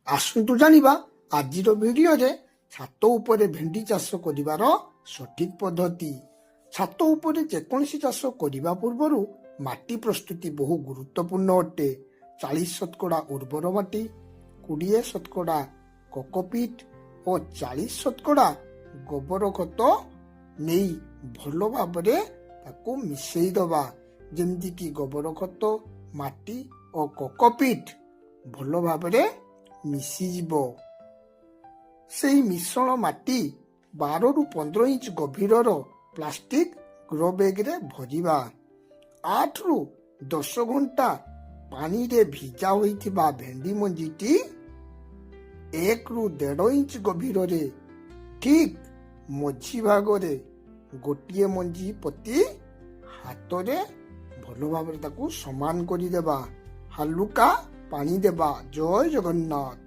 ଆସନ୍ତୁ ଜାଣିବା ଆଜିର ଭିଡ଼ିଓରେ ଛାତ ଉପରେ ଭେଣ୍ଡି ଚାଷ କରିବାର ସଠିକ ପଦ୍ଧତି। ଛାତ ଉପରେ ଯେକୌଣସି ଚାଷ କରିବା ପୂର୍ବରୁ ମାଟି ପ୍ରସ୍ତୁତି ବହୁ ଗୁରୁତ୍ୱପୂର୍ଣ୍ଣ ଅଟେ। 40% ଉର୍ବର ମାଟି, 20% କୋକୋପିଟ୍ ଓ 40% ଗୋବର ଖତ ନେଇ ଭଲ ଭାବରେ ତାକୁ ମିଶେଇ ଦେବା, ଯେମିତିକି ଗୋବର ଖତ, ମାଟି ଓ କୋକୋପିଟ୍ ଭଲ ଭାବରେ ମିଶିଯିବ। ସେଇ ମିଶ୍ରଣ ମାଟି 12ରୁ 15 ଇଞ୍ଚ ଗଭୀରର ପ୍ଲାଷ୍ଟିକ ଗ୍ରୋ ବ୍ୟାଗରେ ଭରିବା। 8ରୁ 10 ଘଣ୍ଟା ପାଣିରେ ଭିଜା ହୋଇଥିବା ଭେଣ୍ଡି ମଞ୍ଜିଟି 1ରୁ 1.5 ଇଞ୍ଚ ଗଭୀରରେ ଠିକ୍ ମଝି ଭାଗରେ ଗୋଟିଏ ମଞ୍ଜି ପୋତି ହାତରେ ଭଲ ଭାବରେ ତାକୁ ସମାନ କରିଦେବା। ହାଲୁକା ପାଣି ଦେବା। ଜୟ ଜଗନ୍ନାଥ।